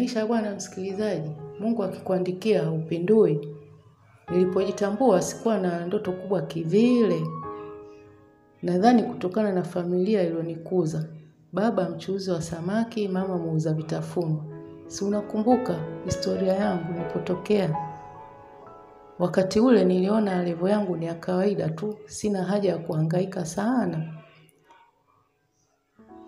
Maisha bwana msikilizaji, Mungu akikuandikia upindui. Nilipojitambua sikuwa na ndoto kubwa kivile. Nadhani kutokana na familia iliyonikuza. Baba mchuuzi wa samaki, mama muuza vitafunwa. Si unakumbuka historia yangu nilipotokea? Wakati ule niliona level yangu ni ya kawaida tu, sina haja ya kuhangaika sana.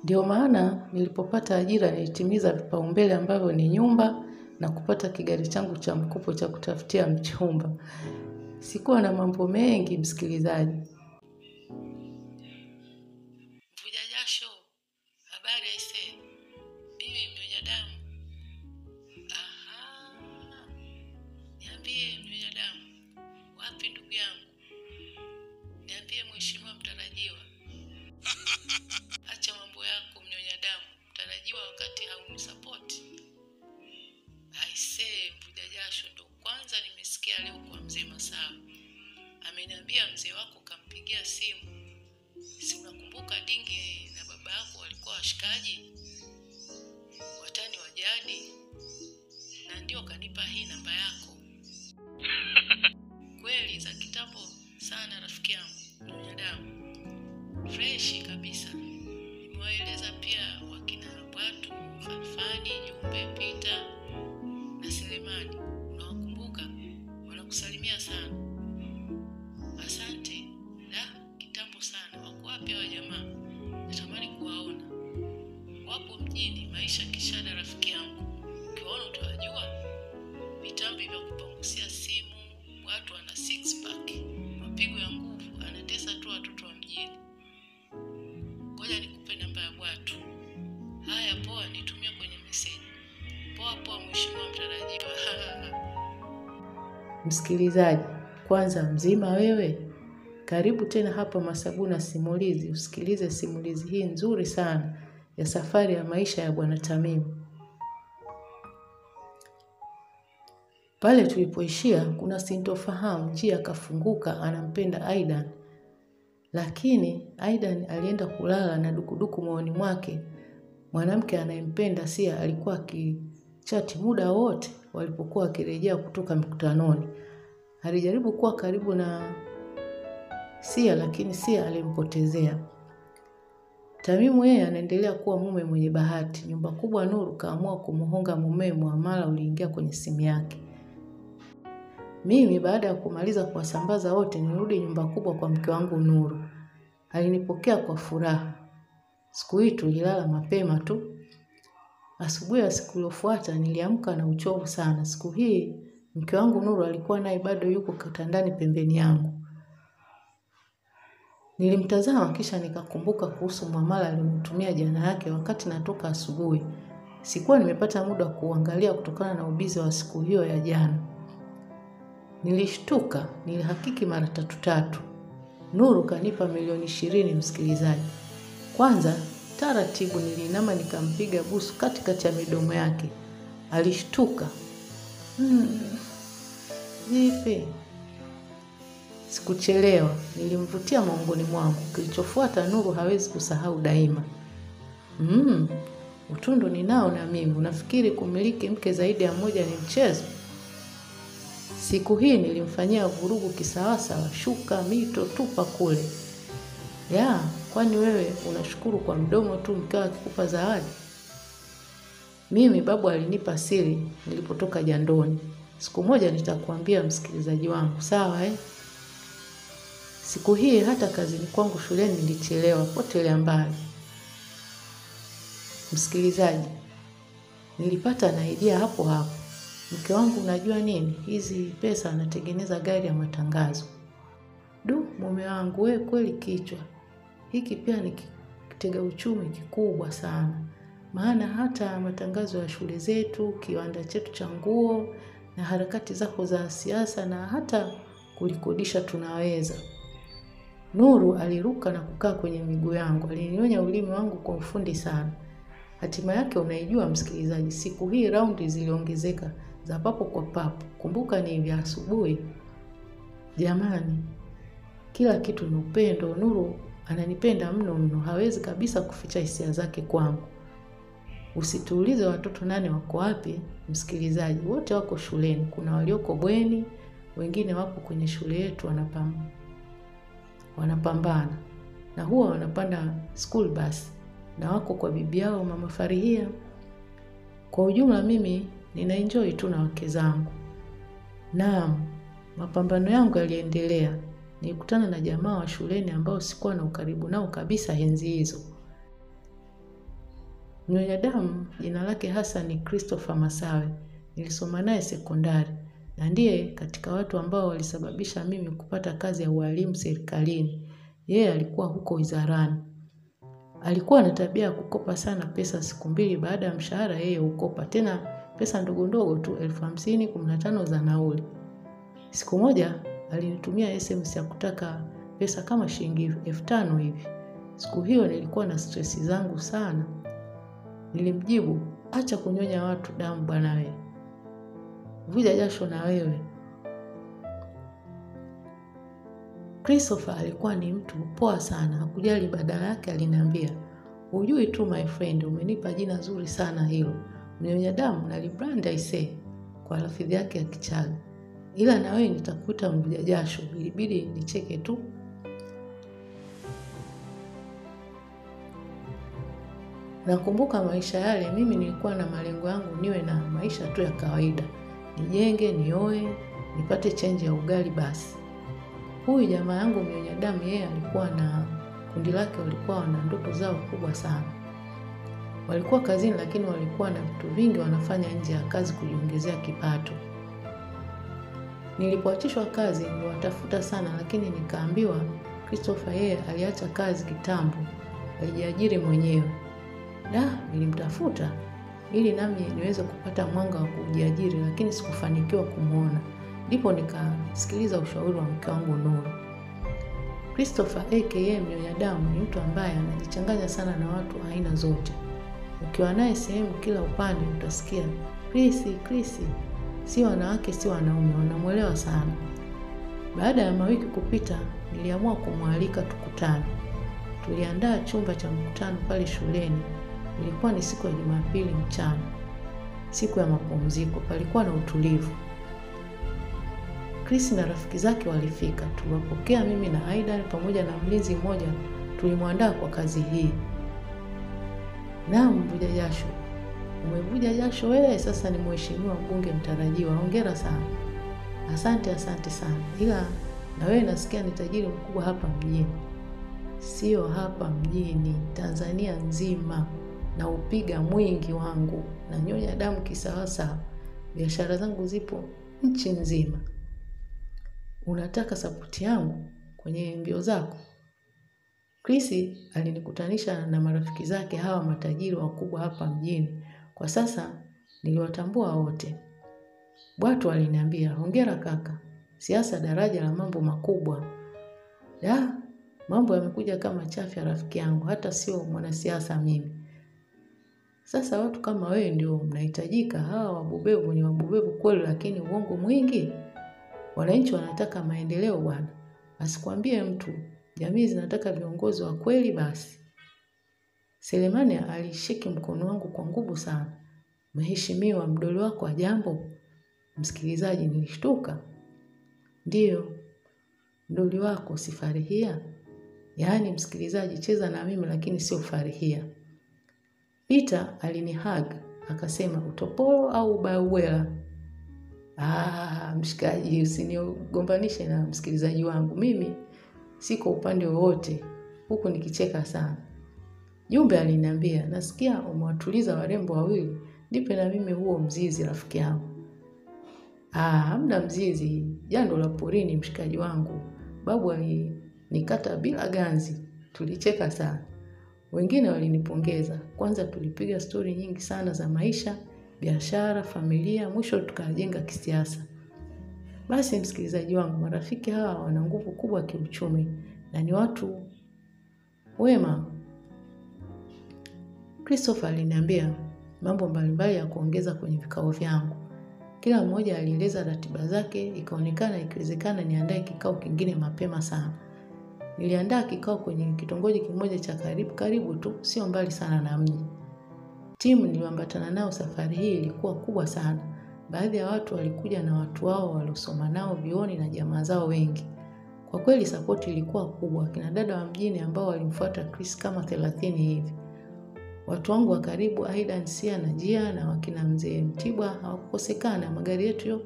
Ndio maana nilipopata ajira nilitimiza vipaumbele ambavyo ni nyumba na kupata kigari changu cha mkopo cha kutafutia mchumba. Sikuwa na mambo mengi msikilizaji. Mvuja jasho, habari aisee. Mimi mnyonya damu. Aha. Niambie mnyonya damu. Wapi ndugu yangu? Niambie mheshimiwa mtarajiwa. Acha mambo yako mnyonya damu. Mtarajiwa wakati haunisapoti. Aisee, mvuja jasho ndo kwanza nimesikia leo kwa mzee Masawe. Ameniambia mzee wako kampigia simu. Si unakumbuka Dingi na baba yako walikuwa washikaji? Watani wa jadi. Na ndio kanipa hii namba yako. Kweli za kitambo sana rafiki yangu, mnyonya damu. Freshi kabisa. Nimewaeleza pia wakina Bwatu, Khalfani, Jumbe, Peter na Selemani. Unawakumbuka? Wanakusalimia sana. Asante. Da, kitambo sana. Wako wapi hawa jamaa? Natamani kuwaona. Wapo mjini, maisha kishada rafiki yangu. Ukiwaona utawajua. Vitambi vya kupangusia simu, watu wana six pack. Mapigo ya nguvu, anatesa tu watoto wa mjini. Ngoja nikupe namba ya Bwatu. Haya poa, nitumie kwenye message. Poa poa mheshimiwa mtarajiwa. Msikilizaji, kwanza mzima wewe? Karibu tena hapa Masabuna Simulizi, usikilize simulizi hii nzuri sana ya safari ya maisha ya Bwana Tamimu. Pale tulipoishia kuna sintofahamu, njia kafunguka anampenda Aidan. Lakini Aidan alienda kulala na dukuduku moyoni mwake. Mwanamke anayempenda Sia alikuwa akichati muda wote walipokuwa akirejea kutoka mkutanoni. Alijaribu kuwa karibu na Sia lakini Sia alimpotezea. Tamimu yeye anaendelea kuwa mume mwenye bahati. Nyumba kubwa Nuru kaamua kumuhonga mume, muamala uliingia kwenye simu yake. Mimi baada ya kumaliza kuwasambaza wote nirudi nyumba kubwa kwa mke wangu Nuru. Alinipokea kwa furaha. Siku hii tulilala mapema tu. Asubuhi ya siku iliyofuata niliamka na uchovu sana. Siku hii mke wangu Nuru alikuwa naye bado yuko kitandani pembeni yangu. Nilimtazama kisha nikakumbuka kuhusu muamala alinitumia jana yake wakati natoka asubuhi. Sikuwa nimepata muda wa kuangalia kutokana na ubizi wa siku hiyo ya jana. Nilishtuka, nilihakiki mara tatu. Nuru kanipa 20,000,000 msikilizaji. Kwanza taratibu nilinama nikampiga busu katikati ya midomo yake. Alishtuka. Vipi? Sikuchelewa, nilimvutia maongoni mwangu. Kilichofuata Nuru hawezi kusahau daima. Utundu ninao na mimi. Unafikiri kumiliki mke zaidi ya mmoja ni mchezo? Siku hii nilimfanyia vurugu kisawasawa, shuka, mito, tupa kule. Ya, kwani wewe unashukuru kwa mdomo tu mkeo akikupa zawadi? Mimi babu alinipa siri nilipotoka jandoni. Siku moja nitakuambia msikilizaji wangu, sawa eh? Siku hii hata kazini kwangu shuleni nilichelewa, potelea mbali. Msikilizaji, nilipata na idea hapo hapo. Mke wangu unajua nini? Hizi pesa anatengeneza gari ya matangazo. Du, mume wangu wewe kweli kichwa. Hiki pia ni kitega uchumi kikubwa sana. Maana hata matangazo ya shule zetu, kiwanda chetu cha nguo na harakati zako za siasa na hata kulikodisha tunaweza. Nuru aliruka na kukaa kwenye miguu yangu. Alinionya ulimi wangu kwa ufundi sana. Hatima yake unaijua msikilizaji. Siku hii raundi ziliongezeka za papo kwa papo. Kumbuka ni vya asubuhi. Jamani, kila kitu ni upendo. Nuru ananipenda mno mno, hawezi kabisa kuficha hisia zake kwangu. Usituulize watoto 8 wako wapi, msikilizaji, wote wako shuleni. Kuna walioko bweni, wengine wapo kwenye shule yetu wanapambana. Na huwa wanapanda school bus na wako kwa bibi yao Mama Farihia. Kwa ujumla mimi nina enjoy tu na wake zangu. Naam, mapambano yangu yaliendelea. Nilikutana na jamaa wa shuleni ambao sikuwa na ukaribu nao kabisa enzi hizo. Mnyonya damu jina lake hasa ni Christopher Masawe. Nilisoma naye sekondari na ndiye katika watu ambao walisababisha mimi kupata kazi ya ualimu serikalini. Yeye alikuwa huko wizarani. Alikuwa na tabia ya kukopa sana pesa. Siku 2 baada ya mshahara yeye hukopa tena pesa ndogo ndogo tu, 50,000, 15 za nauli. Siku moja alinitumia SMS ya kutaka pesa kama shilingi 5,000 hivi. Siku hiyo nilikuwa na stress zangu sana. Nilimjibu, acha kunyonya watu damu bwana wewe. Vuja jasho na wewe. Christopher alikuwa ni mtu poa sana, hakujali. Badala yake aliniambia, hujui tu my friend, umenipa jina zuri sana hilo. Mnyonya damu na librand I say, kwa lafidhi yake ya Kichaga. Ila na wewe nitakuta mvuja jasho. Ilibidi nicheke tu. Nakumbuka maisha yale, mimi nilikuwa na malengo yangu niwe na maisha tu ya kawaida. Nijenge, nioe, nipate change ya ugali basi. Huyu jamaa yangu mnyonya damu yeye alikuwa na kundi lake, walikuwa na ndoto zao kubwa sana. Walikuwa kazini lakini walikuwa na vitu vingi wanafanya nje ya kazi kujiongezea kipato. Nilipoachishwa kazi niliwatafuta sana, lakini nikaambiwa Christopher yeye aliacha kazi kitambo, alijiajiri mwenyewe. Nilimtafuta ili nami niweze kupata mwanga wa kujiajiri, lakini sikufanikiwa kumuona. Ndipo nikasikiliza ushauri wa mke wangu Nuru. Christopher aka mnyonya damu ni mtu ambaye anajichanganya sana na watu aina zote. Ukiwa naye sehemu kila upande utasikia Chris, Chris. Si wanawake si wanaume, wanamuelewa sana. Baada ya mawiki kupita, niliamua kumwalika tukutane. Tuliandaa chumba cha mkutano pale shuleni. Ilikuwa ni siku ya Jumapili mchana, siku ya mapumziko. Palikuwa na utulivu. Chris na rafiki zake walifika. Tuliwapokea mimi na Aidan pamoja na mlinzi mmoja tulimwandaa kwa kazi hii. Naam, mvuja jasho. Umevuja jasho wewe, sasa ni mheshimiwa mbunge mtarajiwa. Hongera sana. Asante, asante sana. Ila na wewe nasikia ni tajiri mkubwa hapa mjini. Sio hapa mjini, Tanzania nzima. Na upiga mwingi wangu, na nyonya damu kisawasawa. Biashara zangu zipo nchi nzima. Unataka sapoti yangu kwenye mbio zako? Chris alinikutanisha na marafiki zake hawa matajiri wakubwa hapa mjini. Kwa sasa niliwatambua wote. Watu waliniambia, hongera kaka, siasa daraja la mambo makubwa. Mambo yamekuja kama chafya rafiki yangu, hata sio mwanasiasa mimi. Sasa watu kama wewe ndio mnahitajika. Hawa wabobevu ni wabobevu kweli, lakini uongo mwingi. Wananchi wanataka maendeleo bwana. Asikwambie mtu, jamii zinataka viongozi wa kweli basi. Selemani alishiki mkono wangu kwa nguvu sana. Mheshimiwa, mdoli wako hajambo? Msikilizaji, nilishtuka. Ndiyo, mdoli wako si Farihia? Yaani msikilizaji, cheza na mimi lakini sio Farihia. Peter alinihug akasema, utopolo au bauwela? Mshikaji, usinigombanishe na msikilizaji wangu. Mimi siko upande wowote, huku nikicheka sana. Jumbe aliniambia, nasikia umewatuliza warembo wawili, nipe na mimi huo mzizi rafiki yangu. Hamna mzizi, jando la porini mshikaji wangu. Babu alinikata bila ganzi, tulicheka sana. Wengine walinipongeza. Kwanza tulipiga stori nyingi sana za maisha, biashara, familia, mwisho tukajenga kisiasa. Basi msikilizaji wangu, marafiki hawa wana nguvu kubwa kiuchumi na ni watu wema. Christopher aliniambia mambo mbalimbali ya kuongeza kwenye vikao vyangu. Kila mmoja alieleza ratiba zake, ikaonekana ikiwezekana niandae kikao kingine mapema sana. Niliandaa kikao kwenye kitongoji kimoja cha karibu karibu tu, sio mbali sana na mji. Timu niliyoambatana nao safari hii ilikuwa kubwa sana. Baadhi ya watu walikuja na watu wao waliosoma nao vioni na jamaa zao wengi. Kwa kweli support ilikuwa kubwa. Kina dada wa mjini ambao walimfuata Chris kama 30 hivi. Watu wangu wa karibu Aidan, Sia na Jia na wakina mzee Mtibwa hawakukosekana. Magari yetu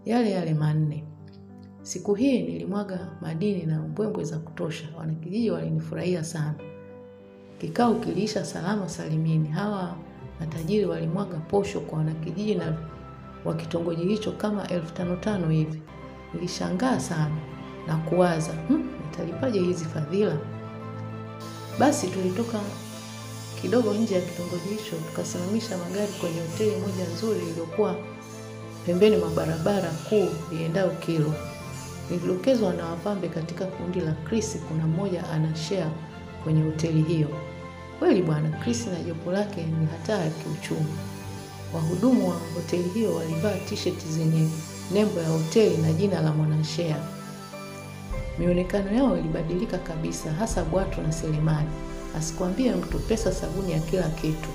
yale yale 4. Siku hii nilimwaga madini na mbwembwe za kutosha. Wanakijiji walinifurahia sana. Kikao kiliisha salama salimini. Hawa matajiri walimwaga posho kwa wanakijiji na wa kitongoji hicho kama 5,000 hivi. Nilishangaa sana na kuwaza, nitalipaje hizi fadhila? Basi tulitoka kidogo nje ya kitongoji hicho, tukasimamisha magari kwenye hoteli moja nzuri iliyokuwa pembeni mwa barabara kuu iendayo Kilwa. Nilidokezwa na wapambe katika kundi la Chris, kuna mmoja ana share kwenye hoteli hiyo. Kweli bwana, Chris na jopo lake ni hatari kiuchumi. Wahudumu wa hoteli hiyo walivaa t-shirt zenye nembo ya hoteli na jina la mwanashare. Mionekano yao ilibadilika kabisa, hasa Bwatu na Selemani. Asikwambie mtu, pesa sabuni ya kila kitu.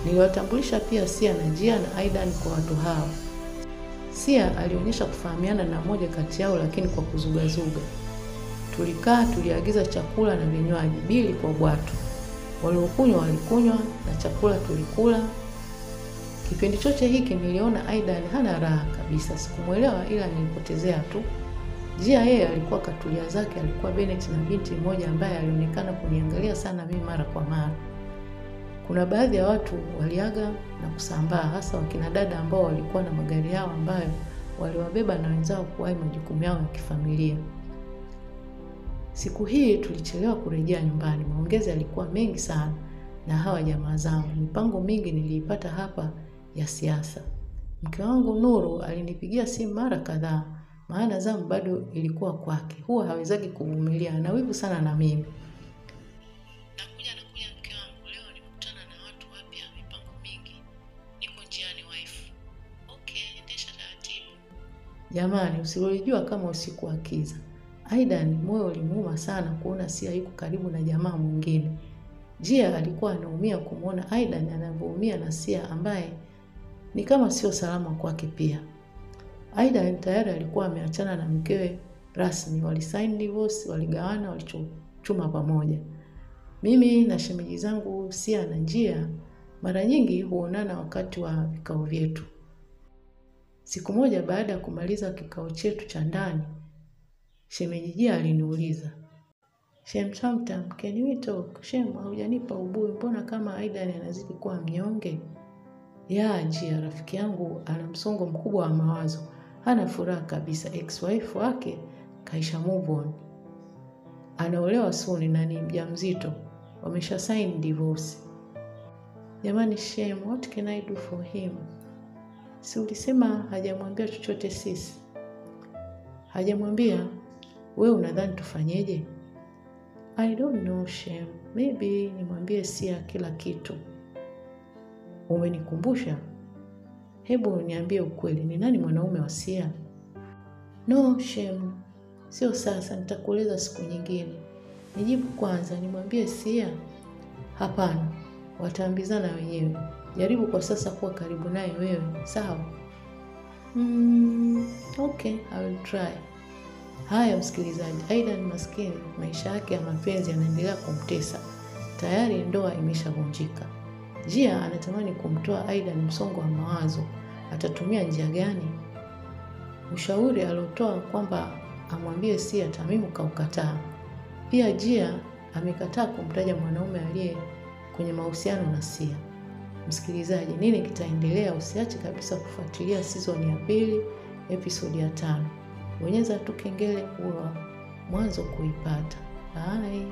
Niliwatambulisha pia Sia na Jia na Aidan kwa watu hao. Sia alionyesha kufahamiana na mmoja kati yao, lakini kwa kuzugazuga. Tulikaa, tuliagiza chakula na vinywaji, bili kwa Bwatu. Waliokunywa walikunywa na chakula tulikula. Kipindi chote hiki niliona Aidan hana raha kabisa. Sikumuelewa, ila nilipotezea tu. Jia yeye alikuwa katulia zake, alikuwa Bennett na binti mmoja ambaye alionekana kuniangalia sana mimi mara kwa mara. Kuna baadhi ya watu waliaga na kusambaa, hasa wakina dada ambao walikuwa na magari yao ambayo waliwabeba na wenzao kuwahi majukumu yao ya kifamilia. Siku hii tulichelewa kurejea nyumbani. Maongezi yalikuwa mengi sana na hawa jamaa zangu. Mipango mingi niliipata hapa ya siasa. Mke wangu Nuru alinipigia simu mara kadhaa, maana zamu bado ilikuwa kwake. Huwa hawezaki kuvumilia, ana wivu sana na mimi. Nakuja mke wangu, leo nimekutana na watu wapya, mipango mingi. Niko njiani wife. Okay, endesha taratibu. Jamani, usilolijua kama usiku wa kiza. Aidan moyo ulimuuma sana kuona Sia yuko karibu na jamaa mwingine. Jia alikuwa anaumia kumuona Aidan anavyoumia na Sia ambaye ni kama sio salama kwake pia. Aidan tayari alikuwa ameachana na mkewe rasmi, walisign divorce, waligawana walichochuma pamoja. Mimi na shemeji zangu Sia na Njia mara nyingi huonana wakati wa vikao vyetu. Siku moja baada ya kumaliza kikao chetu cha ndani, shemeji Jia aliniuliza, "Shem Tamtam, can we talk? Shem, haujanipa ubuyu, mbona kama Aidan anazidi kuwa mnyonge?" Ya Njia, rafiki yangu ana msongo mkubwa wa mawazo. Hana furaha kabisa. Ex-wife wake kaisha move on. Anaolewa soon na ni mjamzito. Wamesha sign divorce. Jamani Shem, what can I do for him? Si ulisema hajamwambia chochote sisi? Hajamwambia? Wewe unadhani tufanyeje? I don't know Shem. Maybe nimwambie Sia kila kitu. Umenikumbusha? Hebu niambie ukweli, ni nani mwanaume wa Sia? No Shem, sio sasa, nitakueleza siku nyingine. Nijibu kwanza, nimwambie Sia? Hapana, wataambizana wenyewe. Jaribu kwa sasa kuwa karibu naye wewe, sawa? Okay, I will try. Haya msikilizaji, Aidan maskini, maisha yake ya mapenzi yanaendelea kumtesa. Tayari ndoa imeshavunjika. Jia anatamani kumtoa Aidan msongo wa mawazo. Atatumia njia gani? Ushauri aliotoa kwamba amwambie Sia, Tamimu kaukataa. Pia Jia amekataa kumtaja mwanaume aliye kwenye mahusiano na Sia. Msikilizaji, nini kitaendelea? Usiache kabisa kufuatilia season ya 2, episode ya 5. Bonyeza tu kengele kuwa mwanzo kuipata. Bye.